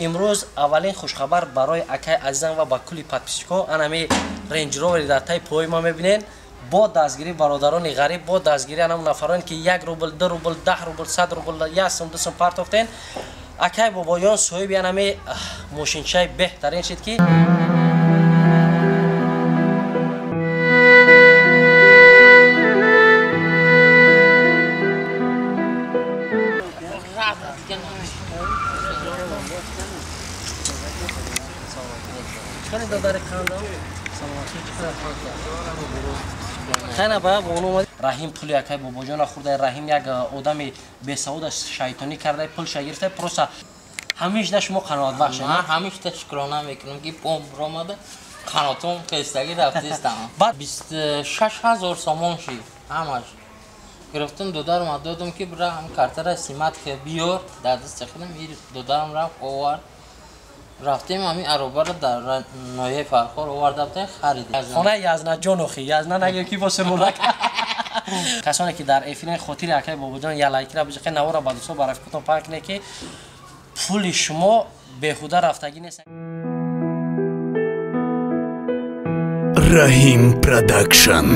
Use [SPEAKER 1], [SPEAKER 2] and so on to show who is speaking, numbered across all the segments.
[SPEAKER 1] Имрӯз аввалин хушхабар барои акай азизам ва ба кулли подписчикҳо анами Range Rover дар таи пои ма мебинед. Бо дастгирии бародарони ғариб, бо дастгирии анам нафароне ки 1 рубл, 2 рубл, 10 рубл, 100 рубл, 1 сум, 2 сум партофтен, акай бобоҷон соҳиби анами мошинчаи беҳтарин шид ки Раҳим пули акай бобоҷона хӯрда. Раҳим як одами бесавода шайтонӣ карда, пулша гирифта. Просто ҳамешда шумо қаноатбахш.
[SPEAKER 2] Ман ҳамешда шукрона мекунам ки пом омада қанотом хестагӣ рафтистам. Баъд 26 000 сомон шид ҳамаш. Гирифтам, додарам додам ки бира ҳам картара симат биёр, дар дасти худам додарам рафт овард. Рафтем ҳамин аробаро дар ноҳияи Фархор оварда будем, харидем.
[SPEAKER 1] Хонаи Язнаҷон охи, Язна нагӯ ки бо сирмулак. Касоне ки дар эфири хотири акай бобоҷон я лайкира бижақе, навора ба дӯстон ба рафиқотон паҳн кунед ки пули шумо беҳуда рафтагӣ нест.
[SPEAKER 3] Раҳим Продакшн.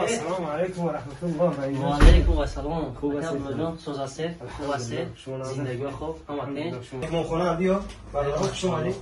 [SPEAKER 4] Ассалому алайкум ва раҳматуллоҳ.
[SPEAKER 1] Ва алайкум ассалом. Хуб ҳастед? Соз ҳастед? Хуб ҳастед? Зиндагиҳо хуб? Ҳама тинч?
[SPEAKER 4] Меҳмонхона биё. Бародарон хуш омадед.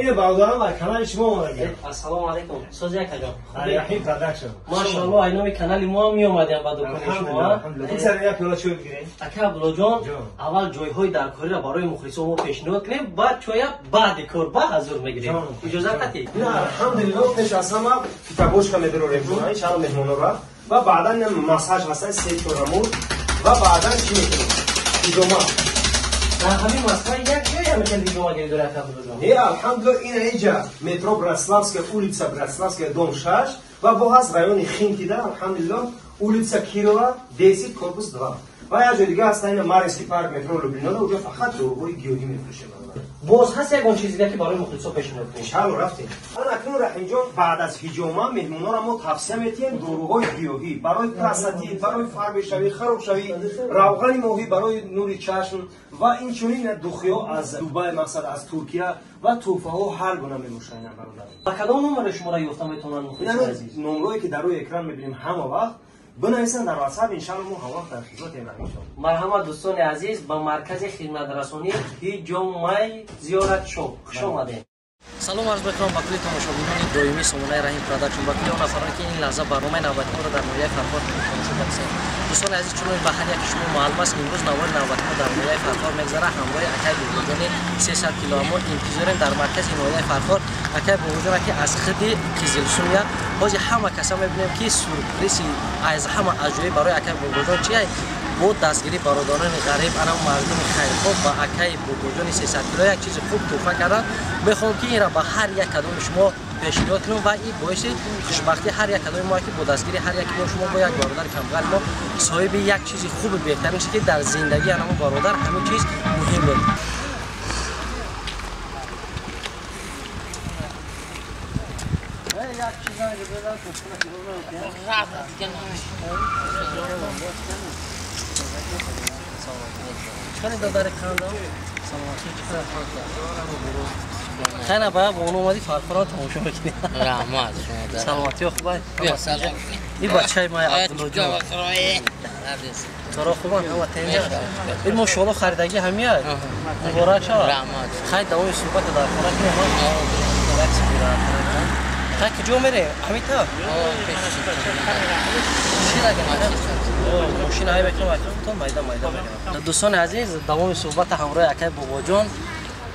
[SPEAKER 4] Ин бародарон ба канали шумо омадагӣ.
[SPEAKER 1] Ассалому алайкум. Соз якаҷон.
[SPEAKER 4] Раҳим Продакшн.
[SPEAKER 1] Машааллоҳ, ай номи канали мо ҳам меомадем ба дукони шумо.
[SPEAKER 4] Алҳамдулиллоҳ. Як пиёла чой бигирем.
[SPEAKER 1] Ака Абдуллоҷон, аввал ҷойҳои даркориро барои мухлисон мо пешниҳод кунем, баъд чоя баъди кор ба ҳазур мегирем. Иҷозат ҳастед?
[SPEAKER 4] На, алҳамдулиллоҳ, пеш аз ҳама фитобочка медорем. Иншааллоҳ меҳмонора ва баъдан массаж ҳаста се чорамур ва баъдан чӣ мекунем? Ҳиҷома.
[SPEAKER 1] Дар ҳамин Москва як ҷой ҳамин ҳиҷома гирифтор ака Абдуллоҷон?
[SPEAKER 4] Не, алҳамдулиллоҳ, ин инҷа метро Братславская улица, Братславская, дом 6 ва бо ҳаст райони Химкида, алҳамдулиллоҳ, улица Кирова 10, корпус 2. Ва як ҷои дига ҳаст ин Марьинский парк, метро Люблинода, уҷо фақат доруҳои гиёҳӣ мефурӯшем.
[SPEAKER 1] Боз ҳаст ягон чизи дига ки барои мухлисо пешниҳод кунем?
[SPEAKER 4] Чаро рафтем. Ана акнун Раҳимҷон, баъд аз ҳиҷома меҳмононро мо тавсия метиҳем доруҳои гиёҳӣ барои простатит, барои фарбешавӣ, харобшавӣ, равғани моҳӣ барои нури чашм ва инчунин духиҳо аз Дубай, мақсад аз Туркия ва тӯҳфаҳо ҳар гуна мебошанд бародар.
[SPEAKER 1] Ба кадом номеро шуморо ёфта метавонанд мухлисони азиз?
[SPEAKER 4] Номерое ки дар рӯи экран мебинем ҳама вақт бинависанд дар WhatsApp, иншааллоҳ мо ҳама вақт дар хидматем Раҳимҷон.
[SPEAKER 1] Марҳамат дӯстони азиз, ба маркази хидматрасонии Ҳиҷомаи Зиёрат Шоп хуш омадед. Салом арз мекунам ба кулли тамошобинони доимии сомонаи Раҳим Продакшн, ба кулли он нафароне ки ин лаҳза барномаи навбатии моро дар ноҳияи Фархор тамошо кардед. Дӯстони азиз, чунон ба ҳар яки шумо маълум аст, имрӯз навори навбатии мо дар ноҳияи Фархор мегзарад. Ҳамроҳи акай бобоҷони 300 кило мо интизорем дар маркази ноҳияи Фархор. Акай бобоҷон ки аз худи Қизилсумя ҳозир ҳама каса мебинем ки сюрпризи аз ҳама аҷоиб барои акай бобоҷон чи бо дастгирии бародарони ғариб, ана мардуми хайрхоҳ ба акай бобоҷони 300 кило як чизи хуб тӯҳфа кардан. Мехоҳам ки инро ба ҳар як кадоми шумо пешниҳод кунам ва ин боиси хушбахтии ҳар як кадоми мо ки бо дастгирии ҳар яки мо шумо бо як бародари камбағали мо соҳиби як чизи хуби беҳтарин шуд ки дар зиндагии анамо бародар ҳамин чиз муҳим буд. Хайна бая бо он омадӣ Фархорро тамошо мекунӣ.
[SPEAKER 2] Раҳмат шумо.
[SPEAKER 1] Саломатӣ хуб ай. Ин бачаи май Абдуллоҷон. Туро хубан ҳама тенҷа. Ин мошолло харидагӣ ҳамия. Муборак шавад.
[SPEAKER 2] Раҳмат.
[SPEAKER 1] Хай давоми суҳбат дар хона кунем. Хай куҷо мерем? Ҳамин та? Мошина ҳай мекунам, худтон майда майда мекунам. Дӯстони азиз, давоми суҳбата ҳамроҳи акай бобоҷон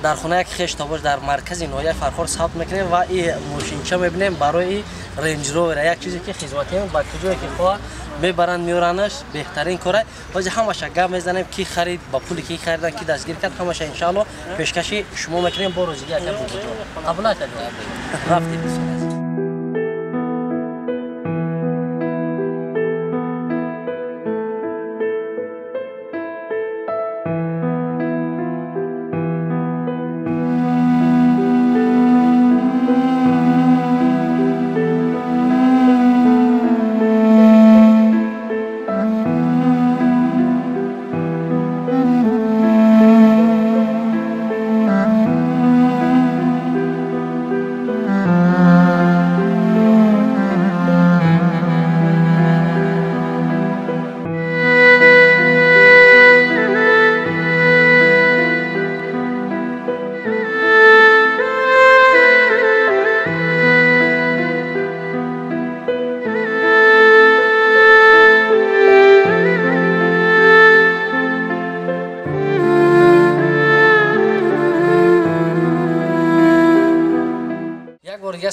[SPEAKER 1] дар хона як хеш табош дар маркази ноҳияи Фархор сабт мекунем ва и мошинча мебинем барои Range Rover, як чизе ки хизматием ба куҷое ки хоҳа мебаранд меоранаш, беҳтарин кора. Ҳозир ҳамаша гап мезанем, ки харид, ба пули ки харидан, ки дастгир кард, ҳамаша иншааллоҳ пешкаши шумо мекунем бо розигии акай бобоҷон. Қабул акаҷон? Рафтем дӯстони азиз.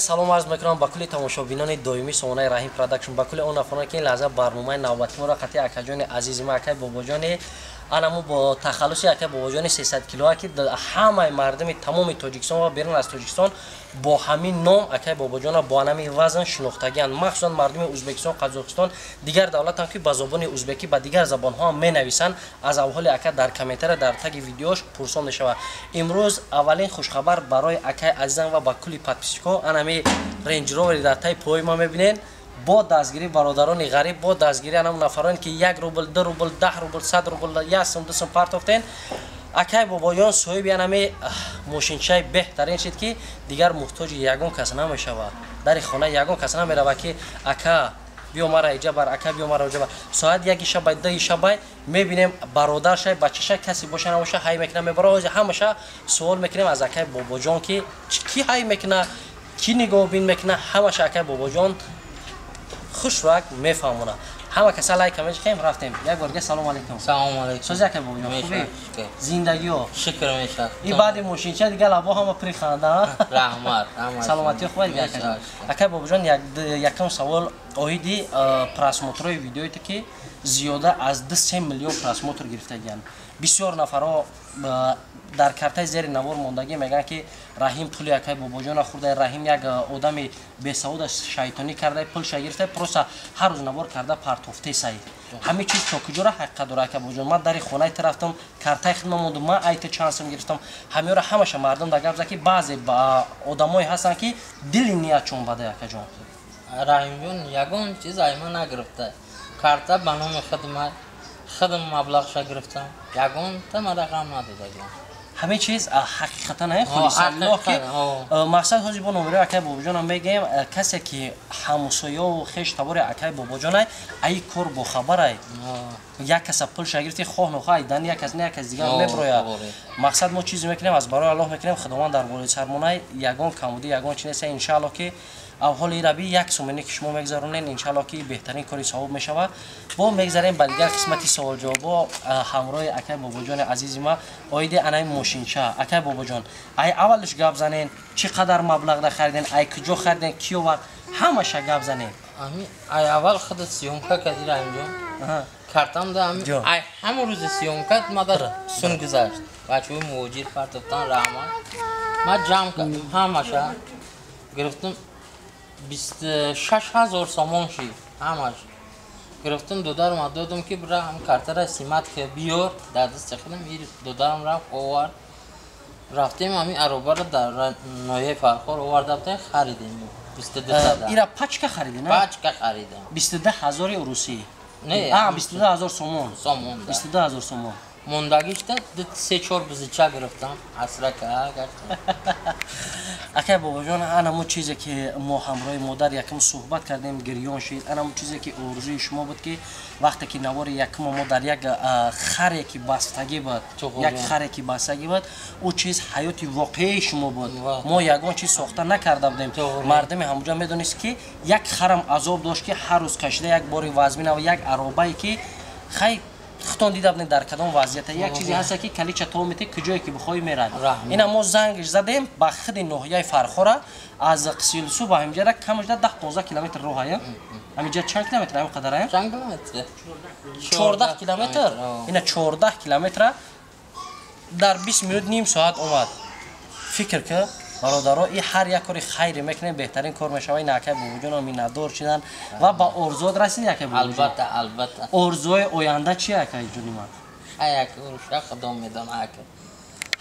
[SPEAKER 1] Салом арз мекунам ба кулли тамошобинони доимии сомонаи Раҳим Продакшн, ба кулли он нафароне, ки ин лаҳза барномаи навбатии моро қатъи акаҷони азизи ма, акай Бобоҷони, анамо бо тахаллуси акай Бобоҷони 300 килоа, ки ҳамаи мардуми тамоми Тоҷикистон ва берун аз Тоҷикистон бо ҳамин ном акай Бобоҷона бо анами вазн шинохтагианд. Махсусан мардуми Ӯзбекистон, Қазоқистон, дигар давлатам, ки ба забони узбекӣ, ба дигар забонҳо ҳам менависанд, аз авҳоли ака дар комментария, дар таги видеош пурсон мешавад. Имрӯз аввалин хушхабар барои акай азизам ва ба кулли подписчикҳо: анами Рейндж Ровери дар таи пои ма мебинед, бо дастгирии бародарони ғариб, бо дастгирии анам нафароне, ки 1 рубл, 2 рубл, 10 рубл, 100 рубл, 1 сум, 2 сум партофтен, акай Бобоҷон соҳиби анами мошинчаи беҳтарин шид, ки дигар муҳтоҷи ягон кас намешавад, дари хона ягон кас намеравад, ки ака, биё мара иҷа бар, ака, биё мара иҷа бар. Соат 1-и шабай, 2-и шабай мебинем, бародаршай, бачашай, касе боша набоша, ҳай мекуна, мебара. Ҳозир ҳамаша суол мекунем аз акай Бобоҷон, ки кӣ ҳай мекуна, кӣ нигоҳбин мекуна. Ҳамаша акай Бобоҷон хушрак мефаҳмона. Ҳама каса лайка мечиқем. Рафтем. Як бор дига салом алейкум.
[SPEAKER 2] Салом алейкум.
[SPEAKER 1] Сози, акай Бобоҷон, хубӣ? Зиндагиҳо?
[SPEAKER 2] Шукр, мешавад.
[SPEAKER 1] И баъди мошинча дига лабо ҳама приханда.
[SPEAKER 2] Раҳмат, раҳмат.
[SPEAKER 1] Саломатӣ хуба дига, акай Бобоҷон? Якум савол оиди просмотрҳои видеоите, ки зиёда аз 2-3 миллион просмотр гирифтагиянд. Бисёр нафарҳо дар картаи зери навор мондагӣ мегӯянд, ки Раҳим пули акай Бобоҷона хӯрда, Раҳим як одами бесавода, шайтонӣ карда, пулша гирифта, просто ҳар рӯз навор карда партофтесай. Ҳамин чиз то куҷора ҳақиқат дора, акай Бобоҷон? Ман дари хонаи ту рафтам, картаи хидма мондум, ман айта чанд сум гирифтам. Ҳамиёра ҳамаша мардум дар гап зад, ки баъзе одамое ҳастанд, ки дили ниятшон бада, акаҷон.
[SPEAKER 2] Раҳимҷон, ягон чиз айма нагирифта. Карта ба номи хидмат, хидм маблағша гирифтам, ягонта ма рақам надодагиам.
[SPEAKER 1] Ҳамин чиз ҳақиқатан холисаллоҳ, ки мақсад ҳозир бо номерои акай Бобоҷонам мегӯем. Касе ки ҳамсоёву хеш табори акай Бобоҷонай, аи кор бохабарай. Як каса пулша гирифти, хоҳ нохоҳ айдан як кас не, як кас дигар меброяд. Мақсад, мо чизе мекунем, аз барои Аллоҳ мекунем, Худованд дар болои сармонай. Ягон камбудӣ, ягон чи неста, иншааллоҳ, ки авҳоли раби як сумоне, ки шумо мегзаронед, иншааллоҳ, ки беҳтарин кори савоб мешавад. Бо мегзарем ба дигар қисмати суолҷавобо ҳамроҳи акай Бобоҷони азизи ма оиди анаи мошинча. Акай Бобоҷон, ай аввалш гап занен: чӣ қадар маблағда хариден, ай куҷо хариден, ки овард, ҳамаша гап занен.
[SPEAKER 2] Ай аввал худа съёмка кардӣ, Раҳимҷон, картамда ай ҳамон рӯзи съёмка мада сун гузашт. Бачаҳои муҳоҷир партофтан, раҳмат. Ма ҷамъ кардам, ҳамаша гирифтам, 26 000 сомон шид. Ҳамаш гирифтам, додарам додам, ки бира ҳам картара симат ки биёр дар дасти худам. Додарам рафт, овард. Рафтем, ҳамин аробаро дар ноҳияи Фархор оварда будем, харидем.
[SPEAKER 1] Ира пачка харидем?
[SPEAKER 2] Пачка харидем.
[SPEAKER 1] 22 000-и русӣ?
[SPEAKER 2] Не.
[SPEAKER 1] 22 000 сомон.
[SPEAKER 2] Сомон.
[SPEAKER 1] 22 000 сомон.
[SPEAKER 2] Мондагишта се чор бизича гирифтам, асрака гаштам.
[SPEAKER 1] Акай Бобоҷон, анамо чизе, ки мо ҳамроҳи модар якум суҳбат кардем, гирён шид. Анамо чизе, ки орзуи шумо буд, ки вақте ки навори якумо мо дар як харе ки бастагӣ буд, як харе ки бастагӣ буд, ӯ чиз ҳаёти воқеии шумо буд. Мо ягон чиз сохта накарда будем. Мардуми ҳамуҷа медонист, ки як харам азоб дошт, ки ҳар рӯз кашида як бори вазмина ва як аробае, ки хай, худтон дида будем дар кадом вазъията. Як чизе ҳаста, ки калича то мети, куҷое ки бихоҳӣ мерад. Ина мо зангш задем ба худи ноҳияи Фархора. Аз Қисилсу ба ҳаминҷара камашда 10-15 километр роҳ ая. Ҳаминҷа чанд километр, ҳамин қадар ая? 14 километр. Ина 14 километра дар 20 минут, ним соат омад. Фикр ки, бародаро, и ҳар як кори хайре мекунем, беҳтарин кор мешавад. Ин акай Бобоҷонам миннатдор шидан ва ба орзуот расид, акай Бобоҷон.
[SPEAKER 2] Албатта, албатта.
[SPEAKER 1] Орзуои оянда чи, акай ҷони ман?
[SPEAKER 2] Аяк уруша худо медона, ака.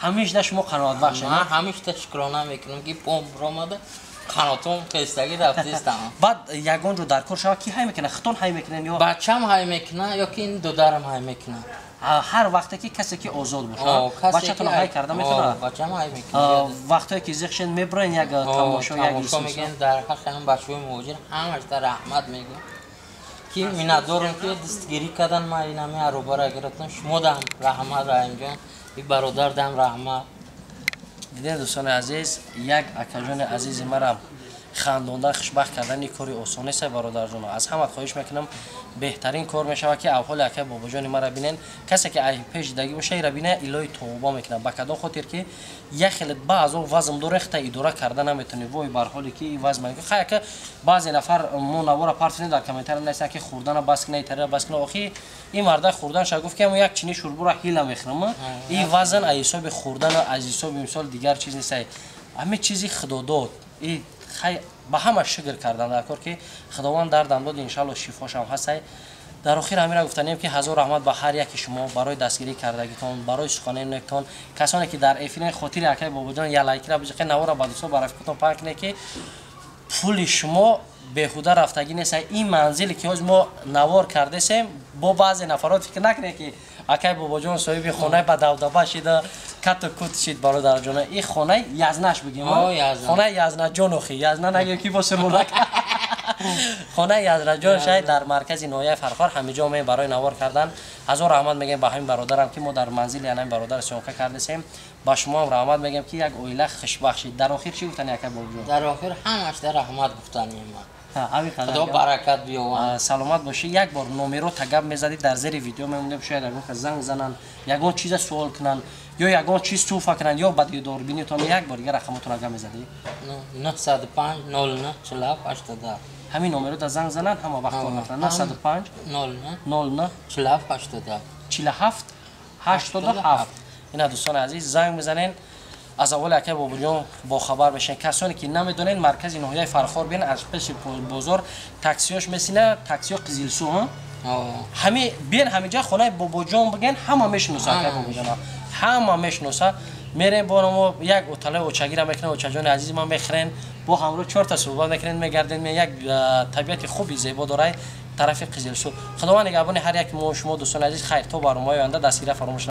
[SPEAKER 1] Ҳамешда шумо қаноатбахш?
[SPEAKER 2] Ман ҳамешта шукрона мекунам, ки пом омада, қанотом хестагӣ рафтистам.
[SPEAKER 1] Баъд ягон ҷо дар кор шава, ки ҳай мекунад? Худтон ҳай мекунед ё?
[SPEAKER 2] Бачам ҳай мекунад ё ки ин додарам ҳай мекунад.
[SPEAKER 1] Ҳар вақте ки касе ки озод бошад, бачатон ҳай карда метавонад?
[SPEAKER 2] Бачам ҳай мекунад.
[SPEAKER 1] Вақтое ки зиқ шед, меброен як тамошо, як
[SPEAKER 2] мегӯем. Дар ҳаққи ҳам бачаҳои муҳоҷир ҳамашда раҳмат мегӯям, ки миннатдорам, ки дастгирӣ кардан. Ман инами аробара гирифтам. Шумодам раҳмат, Раҳимҷон, и бародардам раҳмат.
[SPEAKER 1] Дидем, дӯстони азиз, як акаҷони азизи марам Хандондан, хушбахт кардан ин кори осон нест, бародарҷон. Аз ҳама хоҳиш мекунам, беҳтарин кор мешавад, ки авҳоли акай Бобоҷони мара бинен. Касе ки ай пеш дидагӣ боша, ира бина, илоҳи тавба мекунад. Ба кадом хотир ки як хеле баъзо вазм дора, хта идора карда наметавонӣ. Вой бар ҳоле ки ин вазм хай ака. Баъзе нафар мо навора партонем, дар комментария нависанд, ки хӯрдана бас кина, итарира бас кина. Охи, ин марда хӯрданша гуфт, ки як чини шурбура ҳила мехӯрам. Ин вазн аз ҳисоби хӯрдана, аз ҳисоби мисол дигар чиз нест, ҳаме чизи худодод. И хай ба ҳама шукр кардан дар кор, ки Худованд дардам дод, иншалло шифошам ҳастай. Дар охир ҳамира гуфтанем, ки ҳазор раҳмат ба ҳар яки шумо барои дастгирӣ кардагитон, барои суханонетон. Касоне ки дар эфирин, хотири акай Бобоҷон я лайкира биҷиқе, навора ба дӯсто, ба рафиқотон паҳн кунед, ки пули шумо беҳуда рафтагӣ нест. Ин манзиле ки ҳоз мо навор кардесем, бо баъзе нафарот фикр накунед, ки акай Бобоҷон соҳиби хонаи ба давдаба шида, кату кут шид. Бародарҷона, ин хонаи язнаш бигем, хонаи язнаҷон. Охи, язна нагем, ки бо сирмонак. Хонаи язнаҷон шай дар маркази ноҳияи Фархор, ҳамиҷо ме барои навор кардан. Ҳазор раҳмат мегем ба ҳамин бародарам, ки мо дар манзили анами бародар съёмка кардесем. Ба шумоам раҳмат мегем, ки як оила хушбахт шид. Дар охир чӣ гуфтани, акай Бобоҷон?
[SPEAKER 2] Дар охир ҳамашда раҳмат гуфтанем. Худо баракат биёвад.
[SPEAKER 1] Саломат бошӣ. Як бор номеро тагаб мезадӣ, дар зери видео мемондем. Шояд ягон кас занг зананд, ягон чиза суол кунанд ё ягон чиз туҳфа кунанд ё ба дидорбинитон. Як бор дигар рақамотон агар мезадӣ.
[SPEAKER 2] 905 09 47 87.
[SPEAKER 1] Ҳамин номеро да занг зананд, ҳама вақт кор мекунанд. 905
[SPEAKER 2] 09
[SPEAKER 1] 09
[SPEAKER 2] 47 87.
[SPEAKER 1] 47 87. Ина, дӯстони азиз, занг мезанен, аз аввали акай Бобоҷон бохабар мешавед. Касоне ки намедонед, маркази ноҳияи Фархор бин, аз пеши бозор таксиёш месина, таксиё Қизилсу ҳами бин, ҳамиҷа хонаи Бобоҷон бигӯен, ҳама мешиноса. Акай Бобоҷона ҳама мешиноса. Мерем бо мо як оталаи очагира мекунем, очаҷони азизи ман мехӯрен, бо ҳамроҳ чорта суҳбат мекунем, мегардем. Як табиати хуби зебо дорай тарафи Қизилсу. Худованд нигаҳбони ҳар яки мо шумо, дӯстони азиз. Хайр, то барномаи оянда. Дастгирия фаромӯш.